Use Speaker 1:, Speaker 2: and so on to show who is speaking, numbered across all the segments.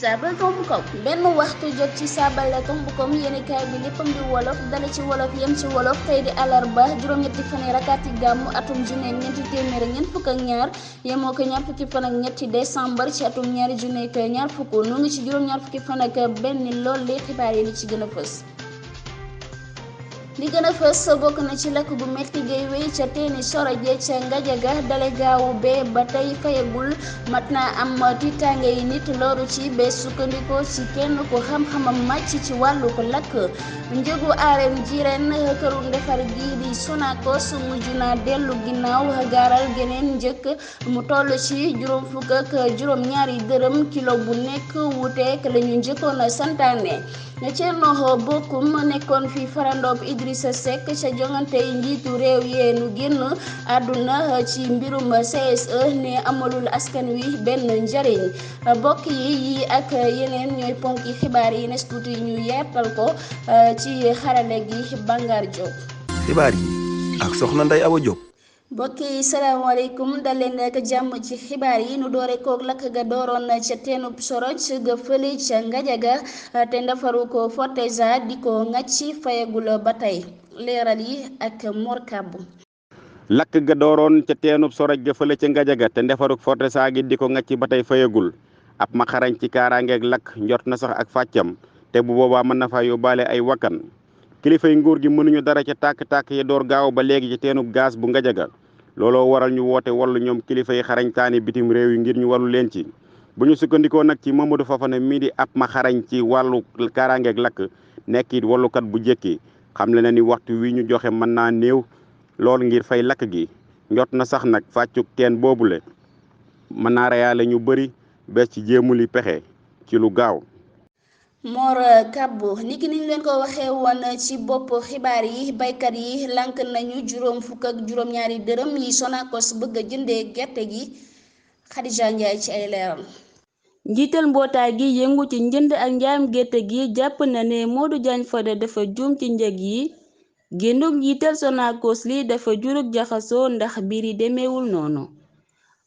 Speaker 1: Sabal.com benn waxtu jot ci Sabal.com yéenekaay bi léppam di wolof dale ci wolof yem ci wolof tey di alarba juróom-ñetti fan rakkaati gàmmu atum junne ñeenti téeméer ñeent fukk ak ñaar yemoo ko ñaar fukki fan ak ñetti décembre ci atum ñaari junne ak ñaar fukk nu ngi ci juróom-ñaar fukki fan ak benn lool li xibaar yi li ci gën a fës. li gën a fës bokk na ci lakk gu metti gay wéy ca teeni soroje ca Ngajaga dale gaawu bee ba tey fayagul mat naa am tiitaange yi nit loru ci bee sukkandikoo ci kenn ko xam-xamam màcc ci wàllu ko lakk njëgu aareem ji ren këru ndefar gi di Sonacos mujj na dellu ginnaaw gaaral geneen njëkk mu toll ci juróom fukk ak juróom-ñaari dërëm kilo bu nekk wuuteek la ñu njëkkoon santaane Thierno Bocoum nekkoon fi farandoob Idrissa Seck ca jongante yi njiitu réew yeenu génn àdduna ci mbirum CSE ne amalul askan wi benn njariñ bokk yi ak yeneen ñooy ponki xibaar yi nes tuuti ñu yaatal ko ci xarale gi Bangar Diop.
Speaker 2: xibaar yi ak soxna Ndeye Awa Diop.
Speaker 1: mbokk yi salaamaaleykum dal leen ak jàmm ci xibaar yi nu doore koog lakk ga dooroon ca teenub Soroj ga fële ca Ngajaga te ndafaru ko Forteza di ko ngàcc fayagul ba tey leeral yi ak Mor Kabbu.
Speaker 3: lakk ga dooroon ca teenub Soroj ga fële ca Ngajaga te ndefaruk Forteza gi di ko ngàcc ba tey fayagul ab ma xarañ ci kaaraangeeg lakk njort na sax ak fàccam te bu boobaa mën na fa yóbbaale ay wakkan kilifay nguur gi mënuñu dara ca tàkk-tàkk yi door gaaw ba léegi ci teenub gaz bu Ngajaga looloo waral ñu woote wallu ñoom kilifa yi xarañtaani bitim réew yi ngir ñu wallu leen ci bu ñu sukkandikoo nag ci Mamadou Fofana mii di ab ma xarañ ci wàllu kaaraangeeg lakk nekk it wallukat bu jëkki xam le na ni waxtu wi ñu joxe mën naa néew lool ngir fay lakk gi njot na sax nag fàccuk teen boobule mën naa reyaale ñu bëri bés ci jéemuli pexe ci lu gaaw.
Speaker 1: Mor Kabbu niki niñ leen ko waxee woon ci bopp xibaar yi baykat yi lànk nañu juróom fukk ak juróom-ñaari dërëm yi Sonacos bëgg a jëndee gerte gi Khadija Ndiaye ci ay leeral.
Speaker 4: njiital mbootaay gi yëngu ci njënd ak njaayam gerte gi jàpp na ne Modou Diagne Fada dafa juum ci njëg yi génnug njiital Sonacos li dafa jurug jaxasoo ndax biir yi demeewul noonu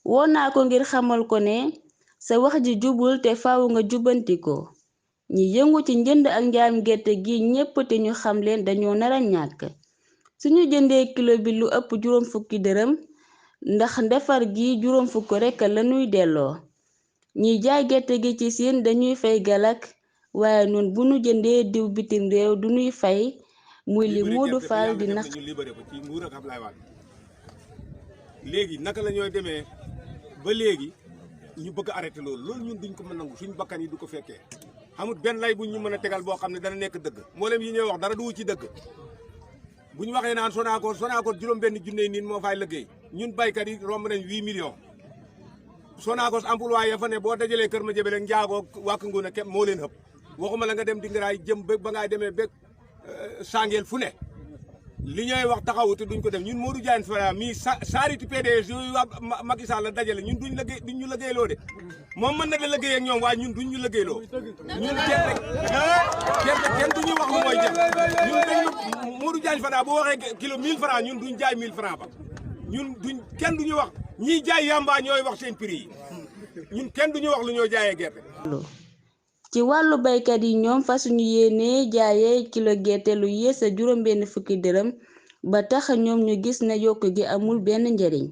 Speaker 4: woo naa ko ngir xamal ko ne sa wax ji jubul te faaw nga jubbanti ko ñi yëngu ci njënd ak njaayam gerte gi ñépp te ñu xam leen dañoo nara ñàkk suñu jëndee kilo bi lu ëpp juróom fukki dërëm ndax ndefar gi juróom fukk rekk lañuy delloo ñiy jaay gerte gi ci Siin dañuy fay galak waaye nun bu ñu jëndee diw bitim réew duñuy fay muy li Modou Fall di nax
Speaker 5: léegi naka la ñooy demee ba léegi ñu bëgg arrêté loolu ñun duñ ko mën nangu suñu bakkan yi du ko fekkee amul benn lay bu ñu mën a tegal boo xam ne dana nekk dëgg mboolem yi ñuy wax dara du ci dëgg bu ñu waxee naan Sonacos juróom benn junne nit moo fay liggéey ñun baykat yi romb nañ 8 millions Sonacos employé ya fa ne boo dajalee Kër Madiabel ak Njaago wàkk Nguna képp moo leen ëpp waxuma la nga dem Dingaraay jëm ba ngay demee ba Sangeel fu ne li ñooy wax taxawuti duñ ko def ñun Modou Diagne Fada mii saariti PDS yooyu waa Macky Sall la dajale ñun duñ ñu liggéeyloo de moom mën na da liggéey ak ñoom waaye ñun duñ ñu liggéeyloo ñun gerte kenn duñu wax lu mooy jëm ñun dañu Modou Diagne Fada bu waxee kilo 1000 francs ñun duñ jaay 1000 francs ba ñun kenn duñu wax ñiy jaay yamba ñooy wax seen prix yi ñun kenn duñu wax lu ñoo jaayee gerte.
Speaker 4: ci wàllu baykat yi ñoom fasuñu yéene jaayee kilo gerte lu yées a juróom benn fukki dërëm ba tax ñoom ñu gis ne yokk gi amul benn njariñ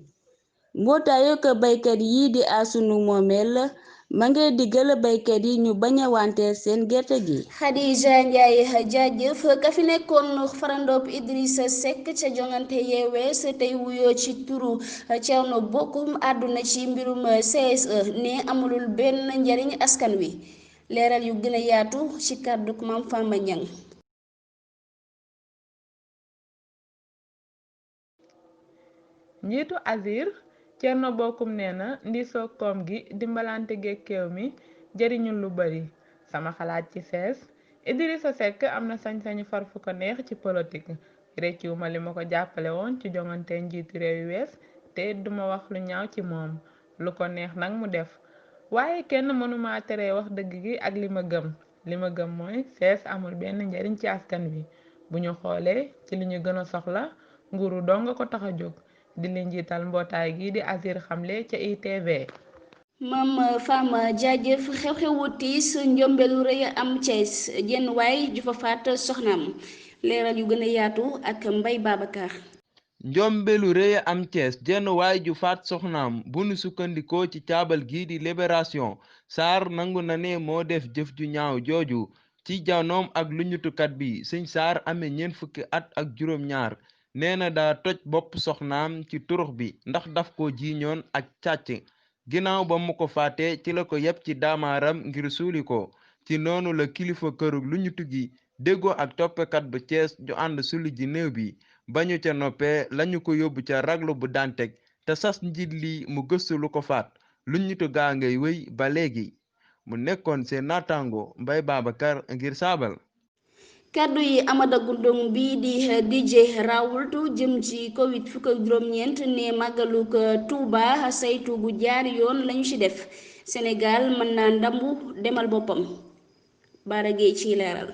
Speaker 4: mbootaayu ko baykat yi di Asunu Moomeel ma ngay diggal baykat yi ñu bañ a wanteer seen gerte gi.
Speaker 1: Khadija Ndiaye jaajëf ka fi nekkoon farandoob Idrissa Seck ca jongante yeewees tey wuyoo ci turu Thierno Bocoum àdduna ci mbirum CSE ne amulul benn njariñ askan wi leeral yu gën a yaatu ci kàddu Mame Fama Niang.
Speaker 6: njiitu Azir Thierno Bocoum nee na ndiisoo koom gi dimbalante gekkeew mi jëriñul lu bari sama xalaat ci CES Idrissa Seck am na sañ-sañu far fu ko neex ci politique réccuwuma li ma ko jàppale woon ci jongante njiitu réew yu wees te duma wax lu ñaaw ci moom lu ko neex nag mu def waaye kenn mënuma tere wax dëgg gi ak li ma gëm mooy CES amul benn njariñ ci askan wi bu ñu xoolee ci li ñu gën a soxla nguuru dong ko tax a jóg di li njiital mbootaay gi di Azir xamle ca ITV.
Speaker 1: Maam Fama jaajëf. xew-xewu tiis njombelu rëy am Thiès jenn waay ju fa faat soxnaam leeral yu gën a yaatu ak Mbay Babacar.
Speaker 7: njombelu rëy am Thiès jenn waay ju faat soxnaam bu nu sukkandikoo ci caabal gi di Libération Sarr nangu na ne moo def jëf ju ñaaw jooju ci janoom ak luñutukat bi sëñ Sarr amee ñeent fukki at ak juróom-ñaar nee na daa toj bopp soxnaam ci turux bi ndax daf ko jiiñoon ak càcc ginnaaw ba mu ko faatee ci la ko yeb ci daamaaram ngir suuli ko ci noonu la kilifa këru luñutu gi déggoo ak toppekat bu Thiès ju ànd suli ji néew bi ba ñu ca noppee lañu ko yóbbu ca raglu bu Dantec te sas njiit li mu gëstu lu ko faat luñutu gaa ngay wéy ba léegi mu nekkoon seen naataango Mbay Babacar ngir saabal.
Speaker 1: kàddu yi Amada Gundong bi di DJ Raoult jëm ci Covid 19 ne màggalug Touba saytu gu jaar yoon lañu ci def Sénégal mën naa ndambu demal boppam Bara Gueye ci leeral.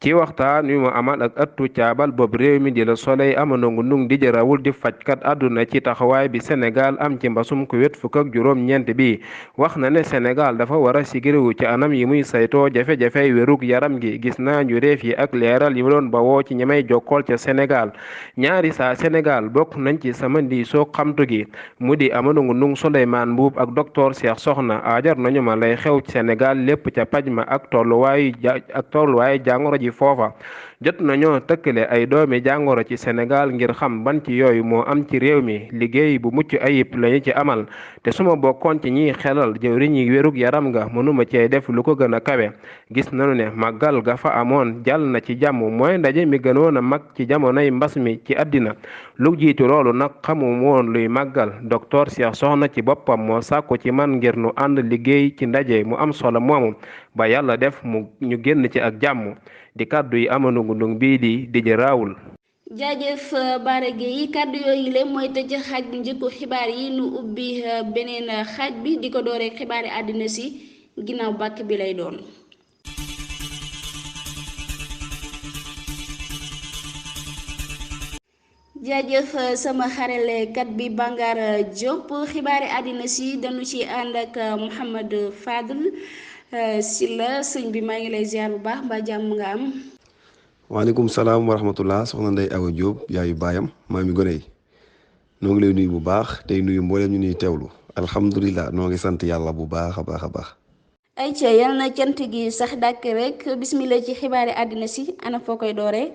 Speaker 8: ci waxtaan wi mu amal ak ëttu caabal boobu réew mi di la Soleil Amada Gundong di jërawul di fajkat àdduna ci taxawaay bi Sénégal am ci mbasum Covid 19 bi wax na ne Sénégal dafa war a sigiriwu ci anam yi muy saytoo jafe-jafey wérug yaram gi gis naa ñu reef yi ak leeral yi doon bawoo ci ñi may jokkool ca Sénégal ñaari saa Sénégal bokk nañ ci sama ndiisoo xamtu gi mu di Amada Gundong Souleymane Mbuub ak docteur Cheikh Soxna aajar nañu ma lay xew ci Sénégal lépp ca paj ma ak tolluwaayu jàngoro ji foofa jot nañoo tëkkale ay doomi jàngoro ci Sénégal ngir xam ban ci yooyu moo am ci réew mi liggéey bu mucc ayib lañu ci amal te suma bokkoon ci ñiy xelal jëwriñ yi wérug yaram nga mënuma cee def lu ko gën a kawe gis nañu ne màggal ga fa amoon jàll na ci jàmm mooy ndaje mi gënoon a mag ci jamonoy mbas mi ci àddina lu jiitu loolu nag xamu woon luy màggal docteur Cheikh Soxna ci boppam moo sàkku ci man ngir nu ànd liggéey ci ndaje mu am solo moomu ba yàlla def ñu génn ci ak jàmm di kàddu yi Amada Gundong bii di DJ Raoult.
Speaker 1: jaajëf Bara Gueye kàddu yooyu le mooy tëj xaaj bu njëkku xibaar yi nu ubbi beneen xaaj bi di ko dooree xibaari àddina si ginnaaw bàkk bi lay doon. jaajëf sama xarelekat bi Bangar Diop xibaari àddina si dañu ci ànd ak Mouhamed Fadl Silla sëñ bi maa ngi lay ziar bu baax mbaa jàmm nga am.
Speaker 2: waaleykum salaam wa rahmatullah soxna Ndeye Awa Diop yaayu baayam maa mi gone yi noo ngi lay nuyu bu baax tey nuyu mboolem ñu nuy teewlu alhamdulilah noo ngi sant yàlla bu baax a baax a baax.
Speaker 1: ayca yal na cant gi sax dàkk rek bismillah ci xibaari àddina si ana foo koy dooree.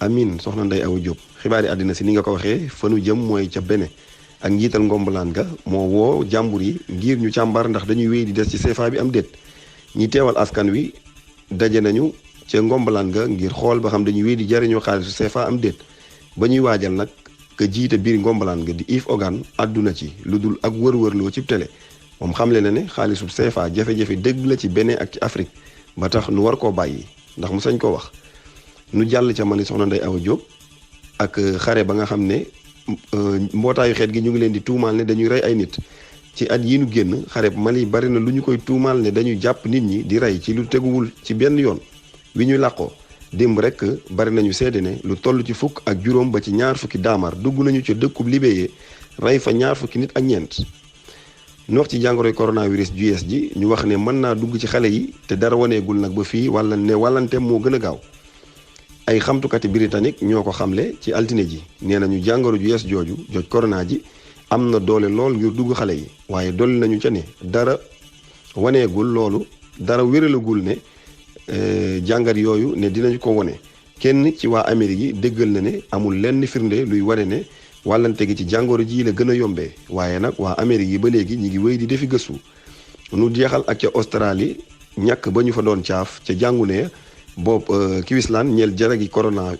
Speaker 2: amin soxna Ndeye Awa Diop xibaari àddina si ni nga ko waxee fa nu jëm mooy ca Bénin ak njiital ngombalaan ga moo woo jàmbur yi ngir ñu càmbar ndax dañuy wéy di des ci CFA bi am déet ñi teewal askan wi daje nañu ca ngombalaan ga ngir xool ba xam dañuy wéy di jariñoo xaalisu CFA am déet ba ñuy waajal nag ka jiite biir ngombalaan ga di Yves Ogan àdduna ci lu dul ak wër-wërloo ci télé moom xamle na ne xaalisu CFA jafe-jafe dëgg la ci Bénin ak ci Afrique ba tax nu war koo bàyyi ndax mu sañ koo wax nu jàll ca mani soxna Ndeye Awa Diop ak xare ba nga xam ne mbootaayu xeet gi ñu ngi leen di tuumaal ne dañuy rey ay nit ci at yi nu génn xare Mali bari na lu ñu koy tuumaal ne dañuy jàpp nit ñi di rey ci lu teguwul ci benn yoon wi ñuy làqoo démb rek bari nañu seede ne lu toll ci fukk ak juróom ba ci ñaar fukki daamar dugg nañu ca dëkkub Libye rey fa ñaar fukki nit ak ñeent nu wax ci jàngoroy coronavirus ju yees ji ñu wax ne mën naa dugg ci xale yi te dara waneegul nag ba fii wala ne wàllante moo gën a gaaw ay xamtukati britannique ñoo ko xamle ci altine ji nee nañu jàngoro ju yees jooju joj corona ji am na doole lool ngir dugg xale yi waaye dolli nañu ca ne dara waneegul loolu dara wéralagul ne jàngat yooyu ne dinañu ko wone kenn ci waa Amérique yi déggal na ne amul lenn firnde luy wane ne wàllante gi ci jàngoro ji la gën a yombee waaye nag waa Amérique yi ba léegi ñi ngi wéy di defi gëstu nu jeexal ak ca Australie ñàkk ba ñu fa doon caaf ca jàngu ne boobu Queensland ñeel jara gi corona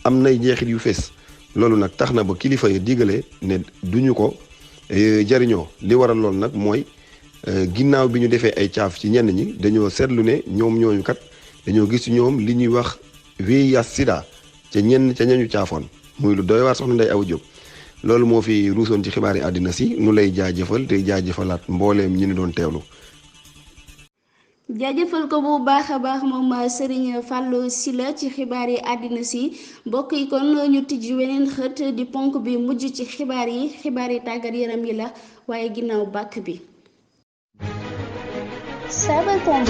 Speaker 2: am nay jeexit yu fees loolu nag tax na ba kilifa yi digale ne duñu ko jariñoo li waral loolu nag mooy ginnaaw bi ñu defee ay caaf ci ñenn ñi dañoo seetlu ne ñoom ñooñu kat dañoo gis ci ñoom li ñuy wax VIH sida ca ñañu caafoon muy lu doy waar soxna Ndeye Awa Diop loolu moo fi ruusoon ci xibaar yi àddina si nu lay jaajëfal te jaajëfalaat mbooleem ñi ni doon teewlu.
Speaker 1: jaajëfal ko bu baax a baax moom Serigne Fallou Sylla ci xibaar yi àddina si mbokk yi kon ñu tijji weneen xët di ponk bi mujj ci xibaar yi tàggat yaram yi la waaye ginnaaw bàkk bi. Sabal.com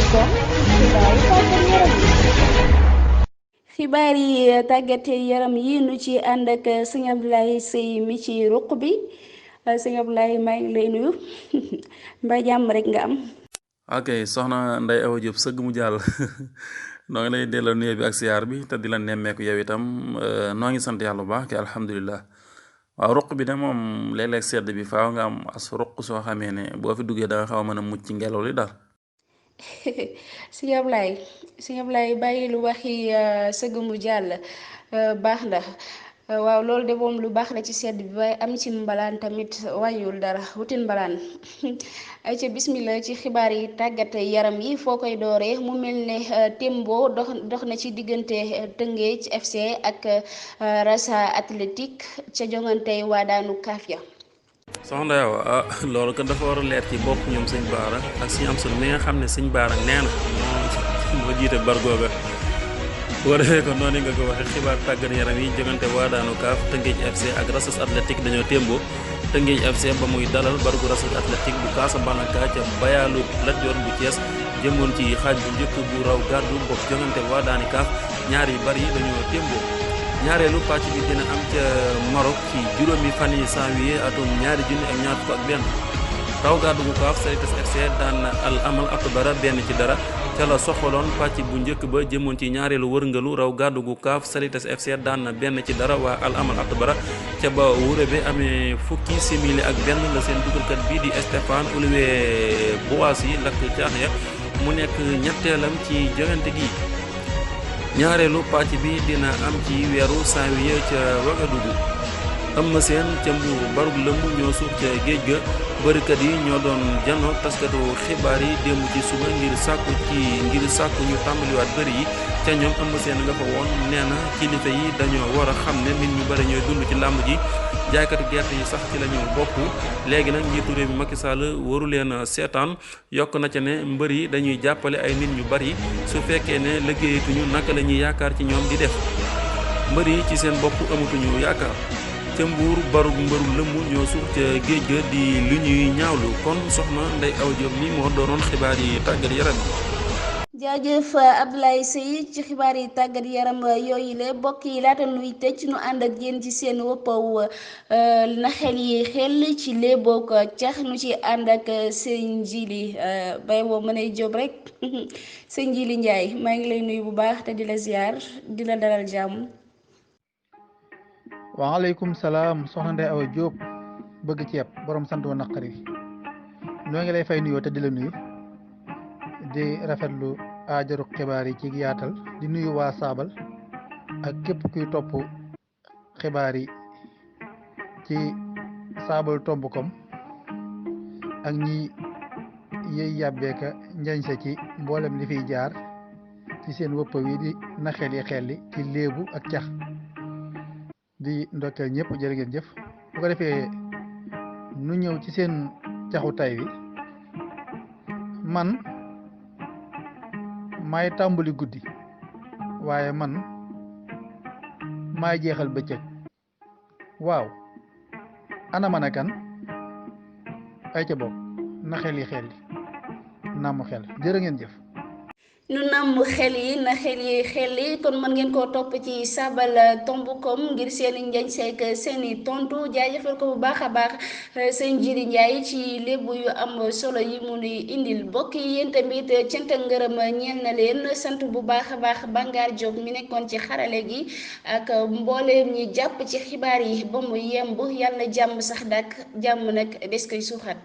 Speaker 1: xibaar yi tàggat yaram yi nu ci ànd ak sëñ Abdoulaye Seye mi ci ruq bi sëñ Abdoulaye maa ngi lay nuyu mbaa jàmm rek nga am.
Speaker 9: ok soxna Ndeye Awa Diop sëgg mu jàll noo ngi lay delloo nuyoo bi ak siyaar bi te di la nemmeeku yow itam noo ngi sant yàlla bu baax ke alhamdulilah. waaw ruq bi de moom léeg-léeg sedd bi faaw nga am as ruq soo xamee ne boo fi duggee da nga xaw a mën a mucc ci ngelaw li daal.
Speaker 1: sëñ Ablaye bàyyi lu waxi sëgg mu jàll baax na waaw loolu de moom lu baax la ci sedd bi waaye am ci mbalaan tamit wàññiwul dara wutin mbalaan ay ca bismillah ci xibaar yi tàggat yaram yi foo koy dooree mu mel ne Tembo dox na ci diggante Tëngéej FC ak Rasa Athlétique ca jongante waa daanu kaaf ya.
Speaker 9: soxna yow loolu kat dafa war a leer ci bopp ñoom sëñ Baara ak suñu am solo mi nga xam ne sëñ Baara nee na moo jiite bargooga bu ko defee ko noonu nga ko waxee xibaar tàggat yaram yi jogante waa daanu kaaf Tëngéej FC ak Rasas Athlétique dañoo témboo Tëngéej FC ba muy dalal bargu Rasas Athlétique bu Casablanca ca bayaalu Lat Joor bu Thiès jëmoon ci xaaj bu njëkk bu raw gàddu bopp jogante waa daani kaaf ñaar yu bari yi dañoo témboo ñaareelu pàcc bi dina am ca Maroc ci juróomi fan yi janvier atum 2021 raw gàddu gu kaaf Salitas FC daan Al Amal Atbara 1-0 ca la soxaloon pàcc bu njëkk ba jëmoon ci ñaareelu wërngalu raw gàddu gu kaaf Salitas FC daan na 1-0 waa Al Amal Atbara ca ba wure bi amee fukki simili ak benn la seen dugalkat bii di Stéphane Olivier Bouassi lakk caax ya mu nekk ñetteelam ci joŋante gi. ñaareelu pàcc bi dina am ci weeru janvier ca Ouagadougou Eumeu Sène ca Mbour barug lëmb ñoo suuf ca géej ga bërikat yi ñoo doon janoo taskatu xibaar yi démb ci suba ngir sàkku ñu tàmbaliwaat bëri yi ca ñoom Eumeu Sène nga fa woon nee na kilifa yi dañoo war a xam ne nit ñu bëri ñooy dund ci làmb ji jaaykatu gerte yi sax ci la ñu bokk léegi nag njiitu réew mi Macky Sall waru leen seetaan yokk na ca ne mbër yi dañuy jàppale ay nit ñu bari su fekkee ne liggéeyatuñu naka la ñuy yaakaar ci ñoom di def mbër yi ci seen bopp amatuñu yaakaar ca Mbuur barug mbëru lëmm ñoo suuf ca géej ga di lu ñuy ñaawlu kon soxna Ndeye Awa Diop li moo doonoon xibaar yi tàggat yaram yi.
Speaker 1: jaajëf Abdoulaye Seye ci xibaar yi tàggat yaram yooyu la bokk yi laata nuy tëj nu ànd ak yéen ci seen woppaw na xel yi xel ci léeboo ko cax nu ci ànd ak sëñ Jili bay boo mën a jóob rek sëñ Jili Njaay maa ngi lay nuyu bu baax te di la ziar di la dalal jàmm.
Speaker 10: waaleykum salaam soxna Ndeye Awa Diop bëgg ceeb borom sant wa naqari noo ngi lay fay nuyoo te di la nuyu di rafetlu aajaru xibaar yi ci yaatal di nuyu waa saabal ak képp kuy topp xibaar yi ci sabal.com ak ñi yëy yàbbeeka njañse ci mboolem li fiy jaar ci seen wëpp wi di na xel yi xelli ci léebu ak cax di ndokkeel ñëpp jërë ngeen jëf bu ko defee nu ñëw ci seen caxu tay wi man maay tàmbali guddi waaye man maay jeexal bëccëg waaw ana man a kan ay ca bokk na xel yi xelli namm xel jërë ngeen jëf
Speaker 1: nu namm xel yi na xel yi xelli kon mën ngeen koo topp ci sabal.com ngir seeni njañ seek seeni tontu jaajëfal ko bu baax a baax sëñ Jiri Njaay ci lébu yu am solo yi mu nuy indil bokk yi yéen tamit cant ak ngërëm ñeel na leen sant bu baax a baax Bangaar Diop mi nekkoon ci xarale gi ak mbooleem ñi jàpp ci xibaar yi ba mu yemb yàlla jàmm sax dak jàmm nag des koy suuxat